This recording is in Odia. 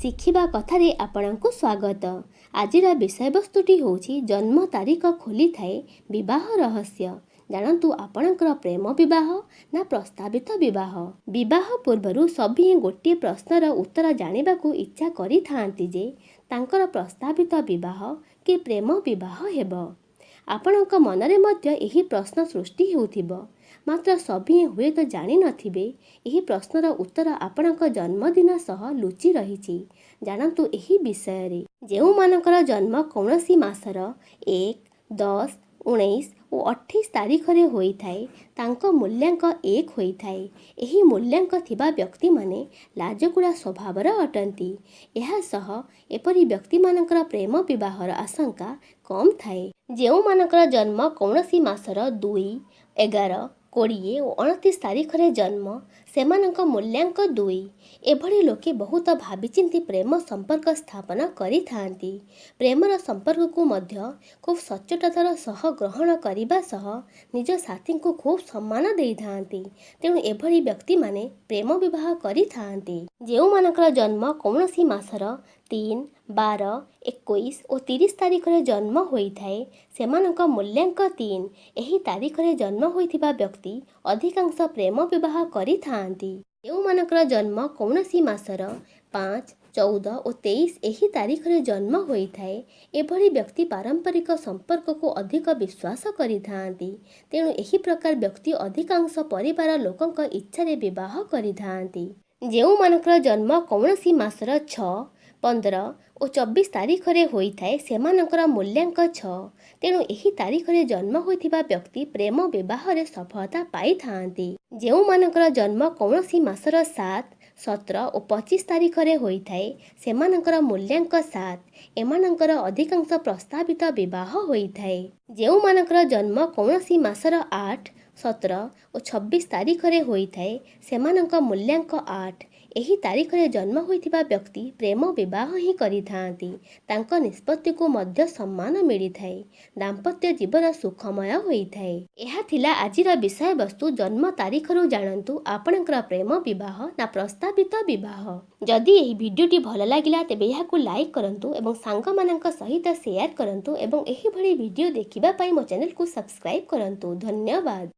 ଶିଖିବା କଥାରେ ଆପଣଙ୍କୁ ସ୍ୱାଗତ। ଆଜିର ବିଷୟବସ୍ତୁଟି ହେଉଛି ଜନ୍ମ ତାରିଖ ଖୋଲିଥାଏ ବିବାହ ରହସ୍ୟ। ଜାଣନ୍ତୁ ଆପଣଙ୍କର ପ୍ରେମ ବିବାହ ନା ପ୍ରସ୍ତାବିତ ବିବାହ। ବିବାହ ପୂର୍ବରୁ ସଭିଏଁ ଗୋଟିଏ ପ୍ରଶ୍ନର ଉତ୍ତର ଜାଣିବାକୁ ଇଚ୍ଛା କରିଥାନ୍ତି ଯେ ତାଙ୍କର ପ୍ରସ୍ତାବିତ ବିବାହ କି ପ୍ରେମ ବିବାହ ହେବ। ଆପଣଙ୍କ ମନରେ ମଧ୍ୟ ଏହି ପ୍ରଶ୍ନ ସୃଷ୍ଟି ହେଉଥିବ। ମାତ୍ର ସଭିଏଁ ହୁଏତ ଜାଣିନଥିବେ, ଏହି ପ୍ରଶ୍ନର ଉତ୍ତର ଆପଣଙ୍କ ଜନ୍ମଦିନ ସହ ଲୁଚି ରହିଛି। ଜାଣନ୍ତୁ ଏହି ବିଷୟରେ। ଯେଉଁମାନଙ୍କର ଜନ୍ମ କୌଣସି ମାସର 1, 10, 19 ଓ 28 ତାରିଖରେ ହୋଇଥାଏ, ତାଙ୍କ ମୂଲ୍ୟାଙ୍କ 1 ହୋଇଥାଏ। ଏହି ମୂଲ୍ୟାଙ୍କ ଥିବା ବ୍ୟକ୍ତିମାନେ ଲାଜକୁଳା ସ୍ୱଭାବର ଅଟନ୍ତି। ଏହା ସହ ଏପରି ବ୍ୟକ୍ତିମାନଙ୍କର ପ୍ରେମ ବିବାହର ଆଶଙ୍କା କମ୍ ଥାଏ। ଯେଉଁମାନଙ୍କର ଜନ୍ମ କୌଣସି ମାସର 2, 11, 20 ଓ 29 ତାରିଖରେ ଜନ୍ମ, ସେମାନଙ୍କ ମୂଲ୍ୟାଙ୍କ 2। ଏଭଳି ଲୋକେ ବହୁତ ଭାବିଚିନ୍ତି ପ୍ରେମ ସମ୍ପର୍କ ସ୍ଥାପନ କରିଥାନ୍ତି। ପ୍ରେମର ସମ୍ପର୍କକୁ ମଧ୍ୟ ଖୁବ୍ ସଚ୍ଚୋଟତାର ସହ ଗ୍ରହଣ କରିବା ସହ ନିଜ ସାଥୀଙ୍କୁ ଖୁବ୍ ସମ୍ମାନ ଦେଇଥାନ୍ତି। ତେଣୁ ଏଭଳି ବ୍ୟକ୍ତିମାନେ ପ୍ରେମ ବିବାହ କରିଥାନ୍ତି। ଯେଉଁମାନଙ୍କର ଜନ୍ମ କୌଣସି ମାସର 3, 12, 21 ଓ 30 ତାରିଖରେ ଜନ୍ମ ହୋଇଥାଏ, ସେମାନଙ୍କ ମୂଲ୍ୟାଙ୍କ 3। ଏହି ତାରିଖରେ ଜନ୍ମ ହୋଇଥିବା ବ୍ୟକ୍ତି ଅଧିକାଂଶ ପ୍ରେମ ବିବାହ କରିଥାନ୍ତି। ଯେଉଁମାନଙ୍କର ଜନ୍ମ କୌଣସି ମାସର 5, 14 ଓ 23 ଏହି ତାରିଖରେ ଜନ୍ମ ହୋଇଥାଏ, ଏଭଳି ବ୍ୟକ୍ତି ପାରମ୍ପରିକ ସମ୍ପର୍କକୁ ଅଧିକ ବିଶ୍ୱାସ କରିଥାନ୍ତି। ତେଣୁ ଏହି ପ୍ରକାର ବ୍ୟକ୍ତି ଅଧିକାଂଶ ପରିବାର ଲୋକଙ୍କ ଇଚ୍ଛାରେ ବିବାହ କରିଥାନ୍ତି। ଯେଉଁମାନଙ୍କର ଜନ୍ମ କୌଣସି ମାସର 6, 15 ଓ 24 ତାରିଖରେ ହୋଇଥାଏ, ସେମାନଙ୍କର ମୂଲ୍ୟାଙ୍କ 6। ତେଣୁ ଏହି ତାରିଖରେ ଜନ୍ମ ହୋଇଥିବା ବ୍ୟକ୍ତି ପ୍ରେମ ବିବାହରେ ସଫଳତା ପାଇଥାନ୍ତି। ଯେଉଁମାନଙ୍କର ଜନ୍ମ କୌଣସି ମାସର 7, 17 ଓ 25 ତାରିଖରେ ହୋଇଥାଏ, ସେମାନଙ୍କର ମୂଲ୍ୟାଙ୍କ 7। ଏମାନଙ୍କର ଅଧିକାଂଶ ପ୍ରସ୍ତାବିତ ବିବାହ ହୋଇଥାଏ। ଯେଉଁମାନଙ୍କର ଜନ୍ମ କୌଣସି ମାସର 8, 17 ଓ 26 ତାରିଖରେ ହୋଇଥାଏ, ସେମାନଙ୍କ ମୂଲ୍ୟାଙ୍କ 8। ଏହି ତାରିଖରେ ଜନ୍ମ ହୋଇଥିବା ବ୍ୟକ୍ତି ପ୍ରେମ ବିବାହ ହିଁ କରିଥାନ୍ତି। ତାଙ୍କ ନିଷ୍ପତ୍ତିକୁ ମଧ୍ୟ ସମ୍ମାନ ମିଳିଥାଏ। ଦାମ୍ପତ୍ୟ ଜୀବନ ସୁଖମୟ ହୋଇଥାଏ। ଏହା ଥିଲା ଆଜିର ବିଷୟବସ୍ତୁ, ଜନ୍ମ ତାରିଖରୁ ଜାଣନ୍ତୁ ଆପଣଙ୍କର ପ୍ରେମ ବିବାହ ନା ପ୍ରସ୍ତାବିତ ବିବାହ। ଯଦି ଏହି ଭିଡ଼ିଓଟି ଭଲ ଲାଗିଲା, ତେବେ ଏହାକୁ ଲାଇକ୍ କରନ୍ତୁ ଏବଂ ସାଙ୍ଗମାନଙ୍କ ସହିତ ସେୟାର କରନ୍ତୁ ଏବଂ ଏହିଭଳି ଭିଡ଼ିଓ ଦେଖିବା ପାଇଁ ମୋ ଚ୍ୟାନେଲକୁ ସବସ୍କ୍ରାଇବ୍ କରନ୍ତୁ। ଧନ୍ୟବାଦ।